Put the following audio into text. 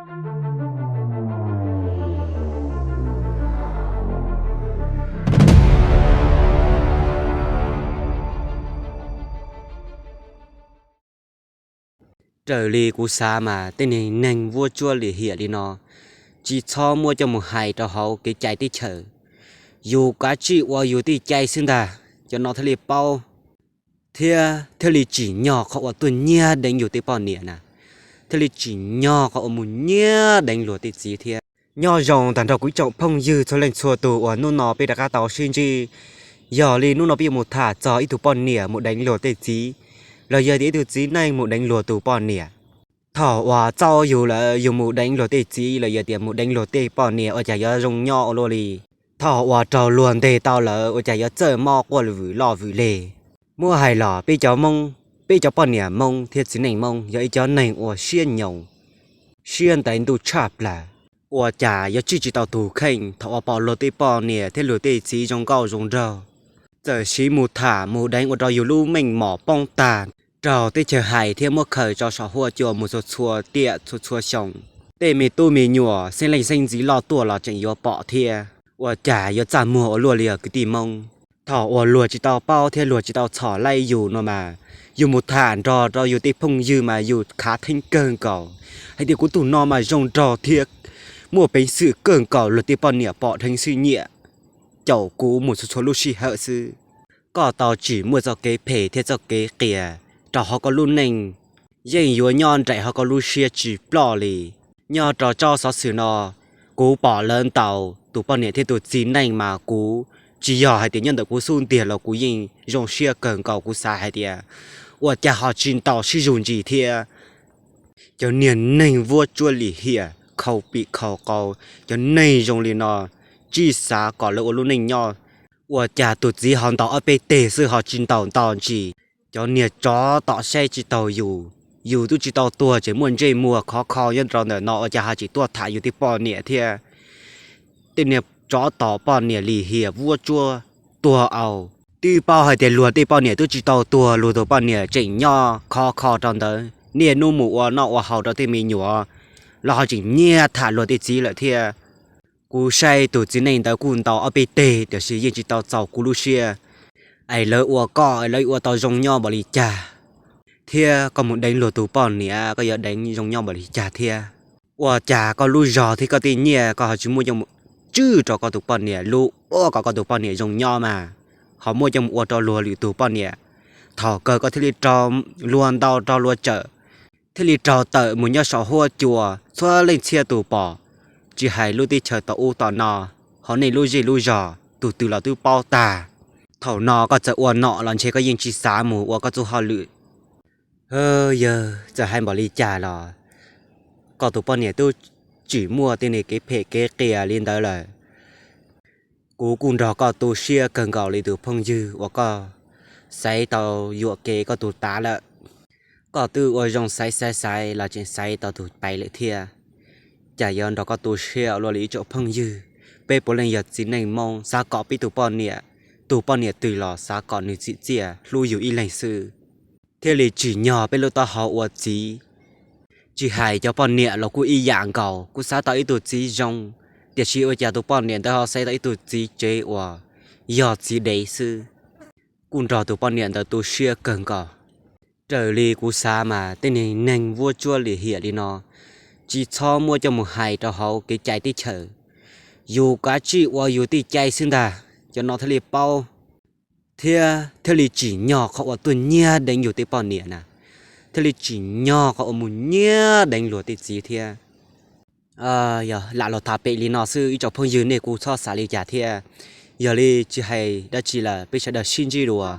Raws li kuv xav mas tej neeg neeg vuab tsuab lim hiam li no tsis txhob muab coj mus hais rau hauv kev cai teb chaws. Yus kav tsij ua yus tej cai xwb ntag, cov no thiaj li paub thiab thiaj li tsim nyog qhov uas tuaj nyiag deev yus tej poj niam na, thiaj li tsim nyog qhov uas mus nyiag deev luag tej txiv thiab. Nyob zoo tag nrho kuv ib tsoom phooj ywg txhua leej txhua tus uas hnub no peb rov qab tau sib ntsib. Yog li hnub no peb yuav mus tham txog ib tug poj niam mus deev luag tej txiv, los yog tias ib tug txiv neej mus deev luag tus poj niam. Thaum uas txaus yus lawm yus mus deev luag tej txiv los yog tias mus deev luag tej poj niam ua cas yuav zoo nyob ua luaj li. Thaum uas raug luag ntes tau lawm ua cas yuav txawj mob quaj vwm loj vwm leg. Muab hais los peb cov Hmoob, peb cov poj niam Hmoob thiab txiv neej Hmoob yog ib cov neeg uas siab nyoos, siab ntev ntuj tshaj plaws, ua cas yuav tswj tsis tau tus kheej thaum uas pom luag tej poj niam thiab luag tej txiv zoo nkauj zoo nraug, txawm siv mus tham mus deev ua rau yus lub meej mom poob tag, raug teb chaws hais thiab muab khaws tso saum huab cua mus txhua txhua tiam txhua txhua xyoo. Tej me tub me nyuam xeeb leej xeeb ntxwv loj tuaj los tseem yuav pom thiab, ua cas yuav txaj muag ua luaj li os kwv tij Hmoob. Thaum uas luag tsis tau paub thiab luag tsis tau txhom laij yus no mas, yus mus tham nrog rau yus tej phooj ywg mas yus khav theeb kawg nkaus hais tias kuv tus no mas zoo nraug thiab muaj peev xwm kawg nkaus, luag tej poj niam pom dheev xwb nyiam caum kuv mus txhua txhua lub sij hawm xwb. Koj tau tsim muaj txoj kev phem thiab txoj kev qias rau hauv koj lub neej, yeej yuav nyob nraim hauv koj lub siab tsis ploj li. Nyob rau tsob xov xwm no, kuv pom lawv ntaus tus poj niam thiab tus txiv neej mas kuv tsis yog hais tias nyob ntawm kuv xub ntiag los kuv yeej zoo siab kawg nkaus, kuv xav hais tias ua cas ho tsis ntaus sib zug ntsis thiab. Cov niag neeg vuab tsuab lim hiam khaus pim khaus qau, cov neeg zoo li no tsis xav kom lawv ua lub neej nyob, ua cas tus txiv ho ntaus ob peb teg xwb ho tsis ntaus ntau ntsis. Cov niag tsov tom saib tsis taus yus, yus twb tsis tau tuag tseem muaj ntsej muag khov kho nyob rau ntawm no ua cas ho tseem tuaj tham yus tej poj niam thiab. Tej niag tsov tom poj niam lim hiam vuab tsuab tuag au. Twb paub hais tias luag tej poj niam twb tsis tau tuag, luag tus poj niam tseem nyob khov kho rau ntawd niaj hnub mus ua noj ua haus rau tej me nyuam, los ho tseem nyiag tham luag tej txiv lawm thiab. Kuv saib tus txiv neej ntawd kuj ntaus ob peb teg tiam sis yeej tsis tau txaus kuv lub siab. Es lawv ua koj es lawv ua tau zoo nyob npaum li cas, thiab koj mus deev luag tus poj niam koj yuav deev zoo nyob npaum li cas thiab? Ua cas koj lub zog thiab koj tej nyiaj koj ho tsis muaj coj mus tswj rau koj tus poj niam lub, ua kom koj tus poj niam zoo nyob mas ho muab coj mus ua rau luag lwm tus poj niam? Thaum kawg koj thiaj li raug luag ntaus raug luag tsawm, thiaj li raug tawm mus nyob saum huab cua txhua leej txhia tus pom, tsis hais lub teb chaws tom ub tom no, hauv nej lub zej lub zog tus twg los twb paub tag. Thaum no koj txawm ua nom los ntshe koj yeej tsis xav mus ua koj txoj hauj lwm. Yawg, txawm hais npaum li cas los koj tus poj niam twb tsim muaj tej niag kev phem kev qias li ntawd lawm. Kuv kuj nrog koj tu siab kawg nkaus li tus phooj ywg uas koj xaiv tau yuam kev koj tus tav lawm. Koj twb ua zoo xaiv xaiv xaiv los tseem xaiv tau tus paiv lawm thiab. Cas yuav nrog koj tu siab ua luaj li ib tsoom phooj ywg? Peb puav leej yog txiv neej Hmoob, xav kom peb tus poj niam, tus poj niam twg los xav kom nws txim txiaj hlub yus ib leeg xwb, thiaj li tsim nyog peb lub taub hau ua txiv. Tsis hais cov poj niam los kuj ib yam nkaus, kuj xav tau ib tug txiv zoo, tiam sis ua cas tus poj niam ntawd ho xaiv tau ib tug txiv tsev uas yog txiv dev xwb. Kuj nrog tus poj niam ntawd tu siab kawg nkaus. Raws li kuv xav mas tej neeg neeg vuab tsuab lim hiam li no tsis txhob muab coj mus hais rau hauv kev cai teb chaws. Yus kav tsij ua yus tej cai xwb ntag, cov no thiaj li paub thiab thiaj li tsim nyog qhov uas tuaj nyiag deev yus tej poj niam na, thiaj li tsim nyog qhov uas mus nyiag deev luag tej txiv thiab. Yog lam los tham pem li no xwb ib tsoom phooj ywg, nej kuj txhob xav li cas thiab. Yog li tsis hais dab tsi lawm, peb sawv daws sib ntsib dua.